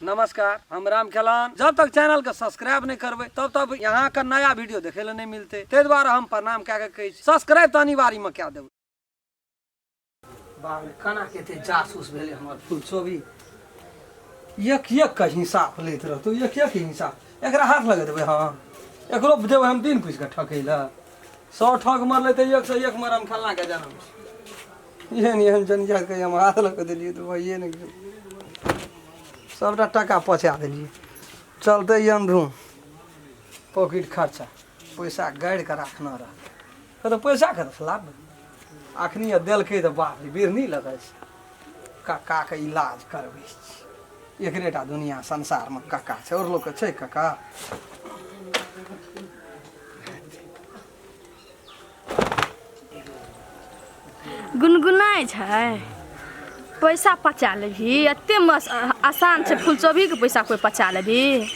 नमस्कार, हम राम खेलान। जब तक चैनल के सब्सक्राइब नहीं करबै तब तक यहाँ के नया वीडियो देखे ले नहीं मिलते, ताहि दुआरे हम प्रणाम कए के कहै छी सब्सक्राइब तऽ अनिवार्य में कए देबै। बाप रे, केना के एते जासूस भेलै हमर फुलचोबी, एक एक के हिसाब लैत रहतौ, एक एक हिसाब। एकरा हाथ लगा देबै, हाँ एकरो देबै हम दिन पूछि कऽ ठकै लए। 100 ठग मरलै तऽ 101 मरम खेलना के जनम छै। एहन एहन जनिया के हम हाथ लगा देलियै तऽ भइए नहि गेल, सबटा टाका पचा देलियै। चलते अंधू पॉकेट खर्चा, पैसा गाड़ि कऽ राखने रह, तऽ पैसा कतऽसँ लाबबै? अखनी देलकै तऽ बाप रे बिरनी लगै छै। कक्काके इलाज करबै छी, एकरे टा दुनिया संसारमे कक्का छै, आओर लोकके छै कक्का? गुनगुनाइ छै पैसा पचा लेबही, एते मस आसान छै फुलचोभीके पैसा कोइ पचा लेबही?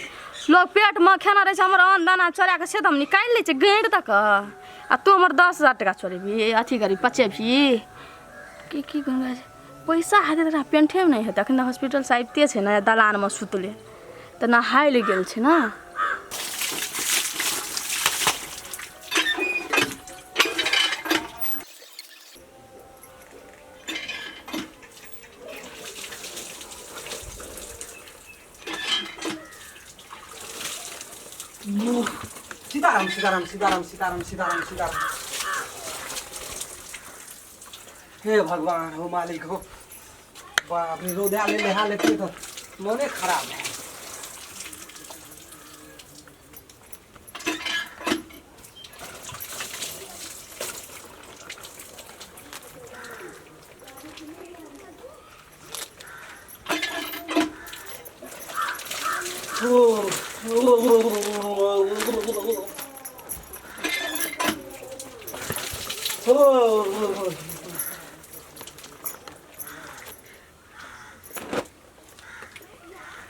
लोग पेटमे खेना रहै छै, हमर अन्न दाना चोरा कऽ से तऽ हम निकालि लै छियै गैँट दऽ कऽ, आ तू हमर 10,000 टाका चोरेबही, अथी करबही, पचेबही? की की गुनगुनाइ छै? पैसा हेतै तऽ एकरा पेंठेमे नहि हेतै। एखन तऽ हॉस्पिटलसँ आबिते छै ने, दलानमे सुतले तऽ नहाय लए गेल छै ने। सीताराम सीताराम सीताराम सीताराम सीताराम सीताराम। हे भगवान हो मालिक हो, बाप रे रौदा ले नहा लेते तऽ मने खराब है।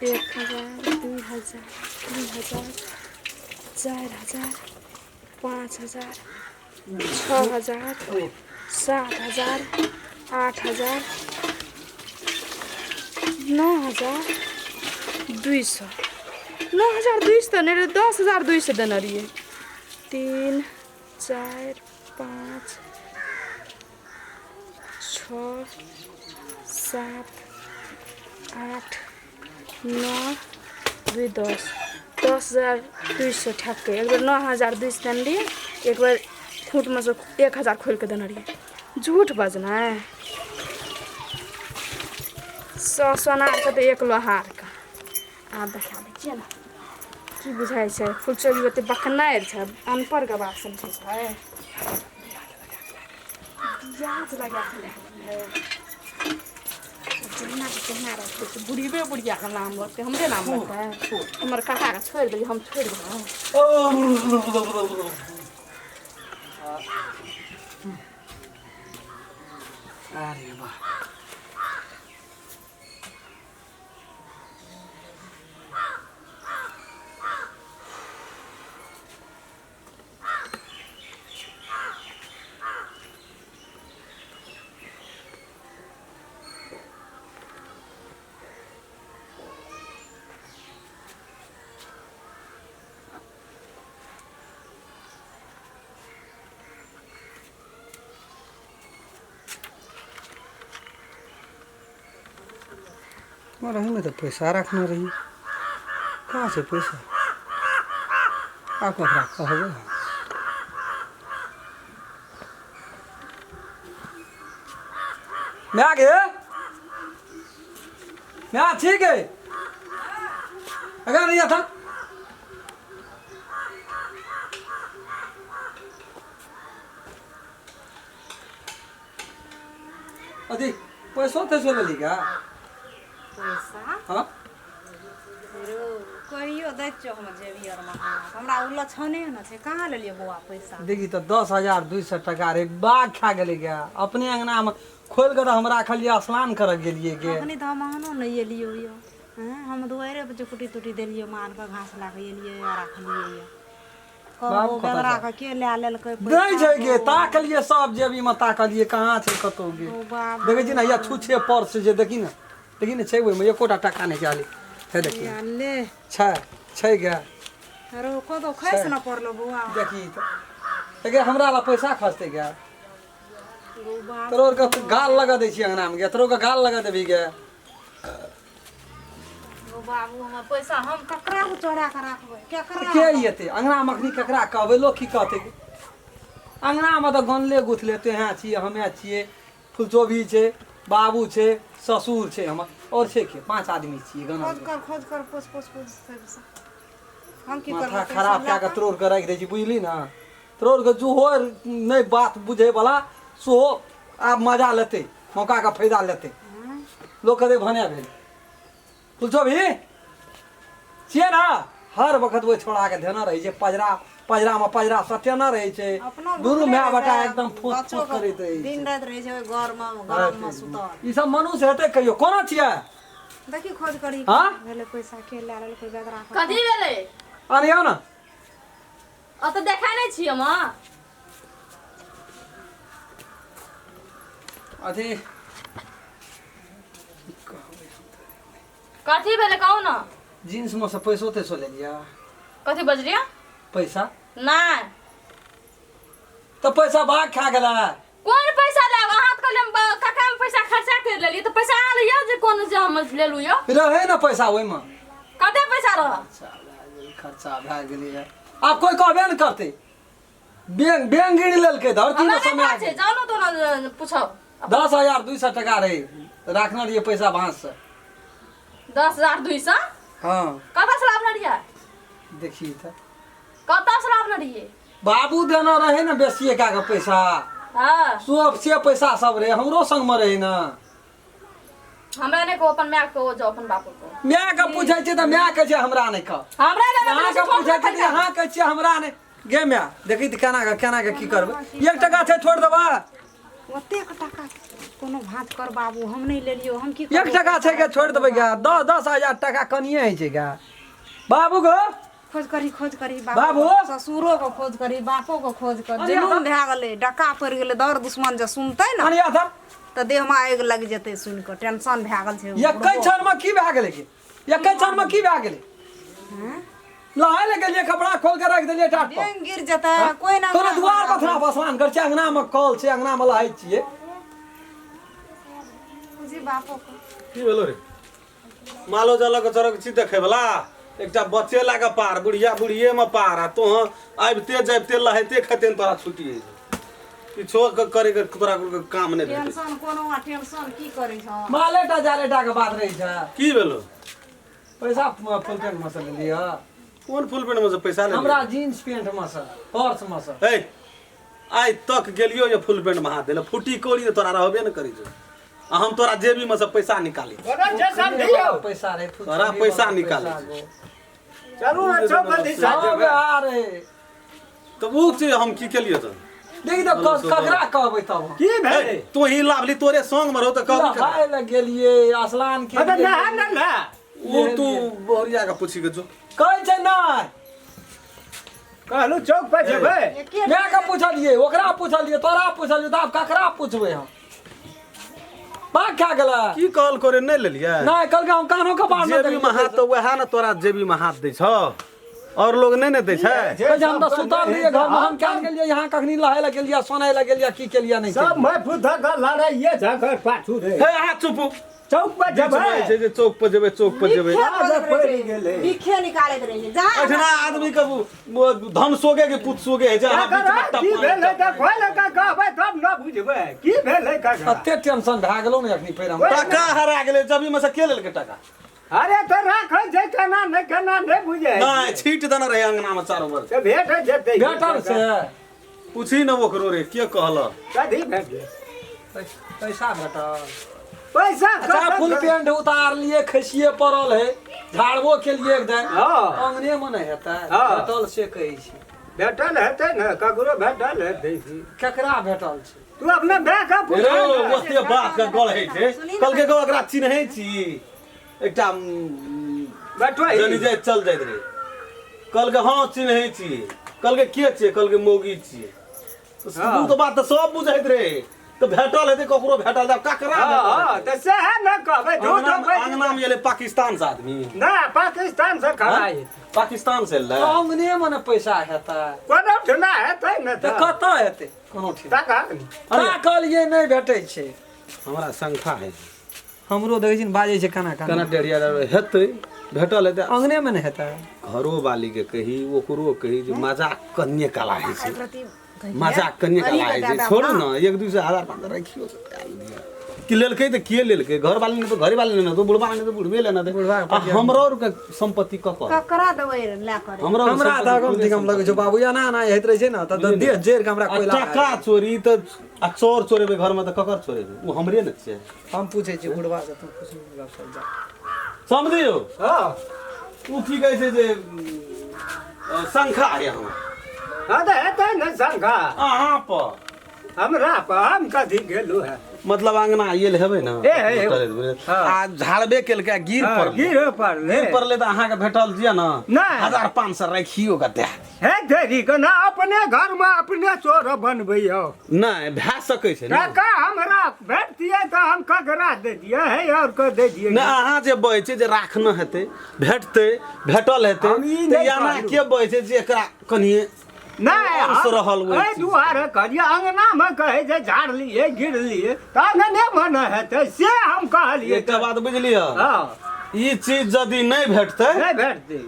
1000, 2000, 3000, 4000, 5000, 6000, 7000, 8000, 9200, 9200 नहि रहै, 10,200 देने रहियै। 3, 4, 5, 6, 7, 8, 9, 2, 10, 10,200 ठ्याक्कै। एक बेर 9,200 देने रहियै, एक बेर खूँटमे सँ 1000 खोलि कऽ देने रहियै। झूठ बजनाइ, 100 सोनारके तऽ 1 लोहारके। आब देखा दै छियै ने की बुझाइ छै। फुलचोरी ओते बकनारि छै, अनपढ़ गवार समझै छै। प्याज लगा के लए गेलै। जहिना के तहिना रखतै से बुढ़िबे बुढ़ियाके नाम लगतै, हमरे नाम लगतै? हमर काकाके छोड़ि देलियै, हम छोड़ि देलहुँ। अरे वाह, मर हमें तो पैसा रखना रही, कहाँ से पैसा आप ककरा कहबै? मैं गे मैं ठीक है, अगर नहीं था अथी पैसो तैसो लेली का? पैसा? हाँ। रो कहियो दै छियौ हमर जेबी आरमे हाथ, हमरा ओ लक्षणे ने छै। कहाँ लेलियै बौआ पैसा? देखी तऽ 10,200 टका रे बाघ खा गेलै गे। अपने अंगनामे खोलि कऽ तऽ हम राखलियै, स्नान करऽ गेलियै गे। अखनी तऽ हम अहनो नहि एलियौ यौ। हँ, हम दुआरे पर कुटी तुटी देलियै, मालके घास लए कऽ एलियै आ राखलियै यऽ। बाप कहबो कतऽ बेदरा के के लए लेलकै दै पैसा? छै गे, ताकलियै सब जेबीमे ताकलियै, कहाँ छै कतौ गे? ओ बाप देखै छी ने, या छुछे पर्स जे देखी ने, देखी ने छै, ओहिमे एकोटा टाका नहि चाली। हे देखी ले छै छै गे अरे कतौ खसि न पड़लो बौआ देखी तऽ गे हमरा ला पैसा खसतै गे गौ बाप तोरो के गाल लगा दै छियै अंगना मे गे तोरो के गाल लगा देबही गे गौ बाबू हमर पैसा हम ककरा को चोरा के राखबै केकरा के एतै अंगना मे अखनी ककरा कहबै लोक की कहतै अंगना मे तऽ गनले गुथले तोहें छियै हमे छियै फुलचोभी छै बाबू छै ससुर छै हमर और छै के पांच आदमी छियै गनल खोज कर खोज कर पोछ पोछ पोछ सब हम की माथा करबै खराब कए कऽ त्रोड़ कऽ राखि दै छी बुझली ने त्रोड़ कऽ जोहो नहि बात बुझै वाला सेहो आब मजा लेतै मौकाके फायदा लेतै लोक कहतै भने भेल फुलचोभी छियै ने हर वक्त ओहि छोड़ाके धेने रहै छै पजरा पजरामे पजरा सटेने रहै छै अपनो दुनू भुखले माय रहै बेटा छै, एकदम फोस बच्चो फोस के करैत रहै दिन छै राति रहै छै ओहि घरमे गरममे सुतल ई सब मनुष्य हेतै कहियो कोना छियै देखी खोज करी हाँ? भेलै पैसा के लए लेलकै बेदरा के कथी भेलै अनियौ ने ओतऽ देखै नहि छियै हम अथी कथी भेलै कहू ने जींसमे से पैसो तैसो लेलियै कथी बजलियै पैसा नहि तऽ पैसा भाग खा गेलै कोन पैसा लेब अहाँ तऽ कहलियै हम काका मे पैसा खर्चा करि लेलियै तऽ पैसा अहाँ लिअ जे कोन जे हम लेलहुँ यौ रहै ने पैसा ओहिमे कते पैसा रह खर्चा भए गेलै खर्चा भए गेलै आब कोइ कहबे ने करतै बैंक बैंक गिर लेलकै धरती हमरा मे नहि समय पता छै जानो तो ने पूछब 10,200 टका रहै राखने रहियै पैसा भाँज से 10,200 हाँ कतऽ से लाबने रहियै देखी तऽ कतऽ से लाबने रहियै बाबू देना रहै ने बेसिए कए कऽ पैसा हाँ सब से पैसा सब रहै हमरो संगमे रहै ने हमरा नहि कहो अपन माय के कहो जाओ अपन बाप के कहो माय के पूछै छियै तऽ माय कहै छै हमरा नहि कह हमरा नहि अहाँके पूछै छियै तऽ अहाँ कहै छियै हमरा नहि गे माय देखी तऽ केना कऽ केना कऽ की करबै एक टका छै छोड़ि देबै ओतेक टाका कोनो भाँज कर बाबू हम नहि लेलियौ हम की एक करबै? टका छै के छोड़ि देबै गे दस 10,000 टका कनिए होइ छै गे बाबू गो खोज करी खोज करी बाबू। ससुरो के खोज करी बापो के खोज कर अरे जुलूम अहाँ- भए गेलै डका पड़ि गेलै दर दुश्मन जे सुनतै ने अनिया था तऽ देहमे आगि लागि जेतै सुनि कऽ टेंशन भए गेल छै एकै क्षणमे की भए गेलै के एकै क्षणमे की भए गेलै लहाय लए गेलियै कपड़ा खोल के राखि देलियै टाट पर डेंग गिर जेतै कोइ ना तोरा दुआर पथरा पर स्नान करै छियै अंगनामे कल छै अंगनामे लहाइ छियै बुझी बापो के की भेलो रे मालो जालक चरक छी देखै वला एकटा बच्चे लागे पार बुढ़िया बुढ़िये में पार आ तोह आबिते जाबिते लहैते खाइते ने तोरा छुट्टी होइ छै किछो के करे के तोरा कुल के काम नहि भेटै छै। टेंशन कोनो आ टेंशन की करै छौ मालेटा जालेटा के बात रहै छै की भेलो पैसा फुल पेंट में से लेलियै कोन फुल पेंट में से पैसा ले हमरा जीन्स पेंट में से पर्स में से ए आइ तक गेलियो जे फुल पेंट में हाथ देले फुटी कौड़ी तऽ तोरा रहबे ने करै छौ आ हम तोरा जेबी में से पैसा निकाली बोलो छै समझियौ पैसा रे फुल तोरा पैसा निकालै छै। चलू ने चौक दिशा हाँ जेबै आ रे तऽ ओ चीज हम की केलियै तऽ देखी तऽ ककरा कहबै तब हम? की भेलै तू ही लाभली तोरे संग में रहो तऽ कहबी केना? लहाय लए गेलियै असलान के अरे नहा ने ना ओ तू बहुरिया के पूछी के जो कहै छै नहि कहलू चौक पर जेबै एके माय के पुछलियै ओकरा पुछलियै तोरा पुछलियै तऽ आब ककरा पुछबै हम भाग खा गेलै की कहल करे नहि लेलियै नहि कहलकै हम कानो कपार नहि जेबी में हाथ तऽ वएह ने तोरा जेबी में हाथ दै छौ और लोग नहि ने दै छै कहै छै हम तऽ सुतल रहियै घरमे हम क्या गेलियै यहाँ कखनी लहै लए गेलियै सोनाय लए गेलियै की केलियै नहि सब मैं फुथा के लड़ाइए झगड़ पाछू रे हे अहाँ चुप चौक पर बीच में जेबै छै जे चौक पर जेबै चौक पर जेबै बिखे खोजैत पड़ि रहै गेलै। छै बिखे निकालैत रहै छै जहाँ एठना आदमी के धन सोगे के पुत सोगे है जे अहाँ बीच में ककरा की टप भेलै तऽ खोलि कऽ कहबै तब न बुझबै की भेलै ककरा कते टेंशन भए गेलौ ने अखनी फेर हमरा टका हरा गेलै जबी में से के लेलकै टका अरे तऽ राखै छै केना नहि केना नहि बुझै नहि छीट देने रहै अंगना में चारू बगल तऽ भेट जेतै भेटल से पूछी ने ओकरो रे के कहलक कथी भेटलै पैसा भेटल पैसा अच्छा कतऽ फुल पेंट उतार लिए खसिए पड़ल है झाड़बो केलिए एक दिन हँ। अंगने में नहि हेतै हँ। भेटल से कहै छी भेटल हेतै ने ककरो भेटल हेतै की केकरा भेटल छै तू अपना माय के रे पूछ ओते बात के गल होइ छै कहलकै गो ओकरा चिन्है छी एकटा बैठो जनी जाइत चल जाइत रहे कहलकै हँ चिन्है छी कहलकै के छियै कहलकै मौगी छियै हँ। ओ तऽ बात तऽ सब बुझैत रहे तऽ भेटल हेतै ककरो भेटल तऽ ककरा हाँ तऽ सएह ने कहबै झूठ अंगना में एलै पाकिस्तान से आदमी ना पाकिस्तान से खड़ा है पाकिस्तान से एलै अंगने में ने पैसा हेतै कोनो ठना हेतै ने तऽ कतऽ हेतै कोनो ठीक तखन ताकलियै नहि भेटै छै। हमरा शंका है। हमरो देखै छी बाजै छै केना केना डेढ़िया हेतै भेटल हेतै अंगने में नहि हेतै। घरो वाली के कही ओकरो कही जे मजाक कन्ये कला होइ छै, मजाक कन्ये कला होइ छै। छोड़ू ने 1-2 हजार 5 राखियो कि लेलकै तऽ के लेलकै घर वाली ने तऽ घरे वाली ने तो बुढ़बा ने तऽ बुढ़बे लेना दे। आ हमरो आर के संपत्ति ककर ककरा देबै लए कर हमरा हमरा तऽ कम से कम लगै छै बाबू एना एना होइत रहै छै ने तऽ देह जरि के हमरा कोयला टका चोरी तऽ आ चोर चोरेबै घर में तऽ ककर चोरेबै ओ हमरे ने छै। हम पूछै छी बुढ़बा से तू पूछ गप जा समझियो। हां ओ की कहै छै जे शंखा है हमरा। हां तऽ हेतै ने शंखा अहाँ पर हमरा पर हम कथी गेलू है मतलब अंगना आयल हेबै ने आ झाड़बे केलकै गिर पड़लै गिर पड़लै गिर पड़लै तऽ अहाँके भेटल दिअ ने 1500 राखियो के दए हे देरी के ना अपने घर में अपने चोर बनबै हो नहि भए सकै छै टका हमरा भेटतियै तऽ हम ककरा दे दियै हे और के दे दियै नहि अहाँ जे बजै छियै जे राखना हेतै भेटतै भेटल हेतै तऽ एना के बजै छै जे एकरा कनिए नहीं रहल एहि दुआरे कहलियै अंगना में कहै छै झाड़लियै गिरलियै तऽ अंगने में न हेतै से हम कहलियै। एकटा बात बुझलियै हँ ई चीज यदि नहि भेटतै नहि भेटतै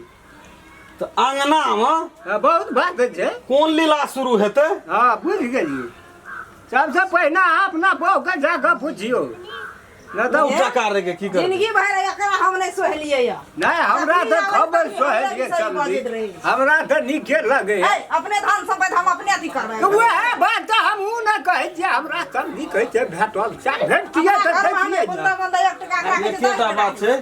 तऽ अंगना में बहुत बात छै कोन लीला शुरू हेतै। हँ बुझि गेलियै। सबसे पहिने अहाँ अपना बहूके जाकऽ पुछियौ न तऽ टका रे के की करबै जिंदगी भरि एकरा हम नहि सोहलियै यऽ। नहीं हमरा तऽ खबर सोहलियै समझी हमरा तऽ नीके लगै है अपने धन संपत्ति हम अपने अथी करबै तऽ वएह बात तऽ हमहूँ नहि कहै छियै हमरा समझी कहै छै भेटल सएह भेटतियै तऽ दैतियै ने। एकेटा बात छै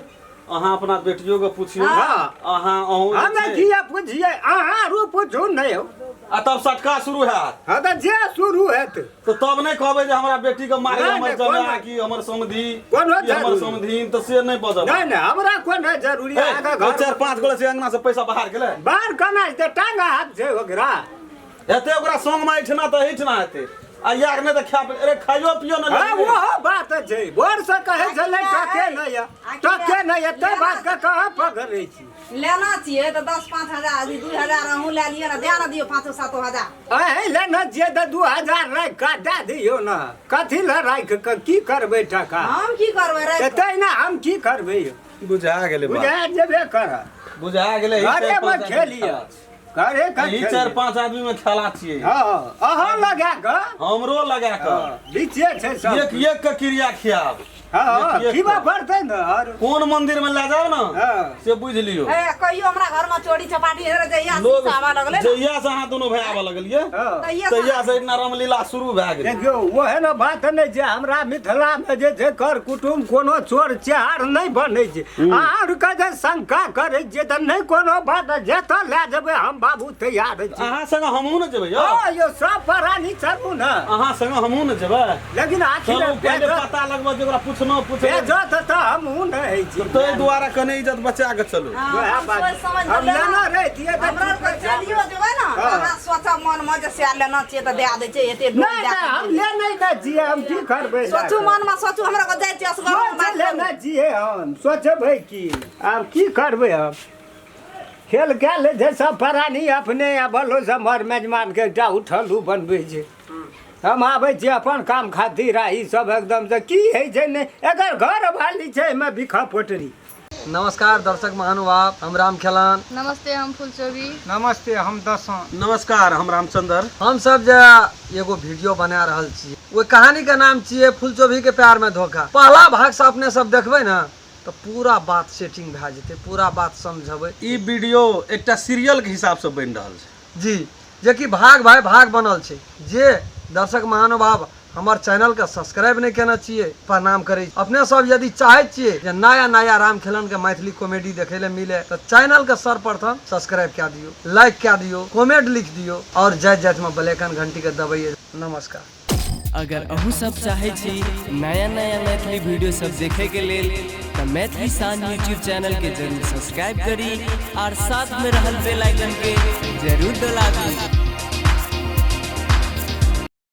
अहाँ अपना बेटियो के पुछियौ अहाँ अहूँ हमे किया पुछियै अहाँ आरू पूछू नहि हो आ तब सटका शुरू हैत। हाँ तऽ जे शुरू हेत तऽ तब नहि कहबै जे हमरा बेटी के मारे हमर जमाय कि हमर समधी कोनो हमर समधीन तऽ से नहि बजब। नहीं नहीं हमरा कोनो जरूरी है 4-5 गोला से अंगना से पैसा बाहर गेलै बाहर केना जेतै टांगा हाथ छै ओकरा हेतै ओकरा संग में एहिठिना तऽ एहिठिना हेतै आ यार नहि तऽ खाय अरे खाइयो पियो ने हां वो बात छै भोर से कहै छलै टके नहि य टके नहि य तै बात के कहाँ पकड़ै छी। लेना छियै तऽ 10-5 हजार 2 हजार अहूँ लए लिअ ने दए ने दियौ 5-7 हजार। अहीं लेना छियै तऽ 2000 राखि कऽ दए दियौ ने कथी लए राखि कऽ की करबै टका हम की करबै राखि तै ने हम की करबै। बुझा गेलै बुझा जेबे करत बुझा गेलै घरेमे खेलिअ घरे ई 4-5 आदमी में खेला छियै। हाँ अहाँ लगा कऽ हमरो लगा कऽ बीचे छै सब एक एक के क्रिया खियाब। हाँ खिबा पड़तै ने और कोन मंदिर में लए जाओ ना से बुझि लियौ। कहियो हमरा घर में चोरी चपाटी हेरे जहिया से आबऽ लगलै जहिया से अहाँ दुनू भाय आबऽ लगलियै तहिया से इतना रामलीला शुरू भए गेलै। देखियौ ओहन बात नहि छै हमरा मिथिला में जे छै कर कुटुम कोनो चोर चेहार नहि बनै छै। अहाँ आरके जे शंका करै छियै तऽ नहि कोनो बात जतऽ लए जेबै हम बाबू तैयार छी। अहाँ संगे हमहूँ ने जेबै यौ। हँ यौ सब प्राणी चलू ने अहाँ संगे हमहूँ ने जेबै लेकिन आखिर पता लगबऽ जे ओकरा पूछनो पूछो बेजत तऽ हमहूँ नहि होइ छी ताहि दुआरे कने इज्जत बचा के चलू। हम लेना रहितियै तऽ हमरा आरके चलियो जेबै ने अहाँ सोचब मन में जे से लेना छियै तऽ दए दै छै एते नहि नहि हम लेने नहि छियै हम की करबै सोचू मन में सोचू हमरा के जाइ छियै असगर लेने छियै हम सोचबै की आब की करबै हम खेल कए लै छै सब प्राणी अपने आ बलो सब मर मेजमान के एकटा उठल बनबै छै। हम आबै छियै अपन काम खातिर आ ई सब एकदम से की होइ छै नहि एकर घर वाली छै एहिमे बिखा पोटरी। नमस्कार दर्शक महानुभाव, हम राम खेलान। नमस्ते, हम फुलचोबी। नमस्ते, हम दसों। नमस्कार, हम रामचंद्र। हम सब जे एगो वीडियो बना रहल छी ओहि कहानी के नाम छियै फुलचोबी के प्यार में धोखा। पहला भाग से अपने सब देखबै ने तऽ पूरा बात सेटिंग भए जेतै, पूरा बात समझबै। ई वीडियो एकटा सीरियल के हिसाब से बनि रहल छै जी, जेकि भाग भाई भाग बनल छै। जे दर्शक महानुभाव हमर चैनल के सब्सक्राइब नहीं केने छियै प्रणाम करै। अपने सब यदि चाहै छियै जे नया नया राम खेलन के मैथिली कॉमेडी देखै ले मिले तऽ चैनल के सर्वप्रथम सब्सक्राइब कए दियौ, लाइक कए दियौ, कमेंट लिख दियौ और जाइत जाइत में बेल आइकन घंटी के दबैयै। नमस्कार। अगर अहूँ सब चाहै छी नया नया मैथिली वीडियो सब देखे के लेल तऽ मैथिली शान यूट्यूब चैनल के जरूर सब्सक्राइब करी और साथ में रहल बेल आइकन के जरूर दबा दी।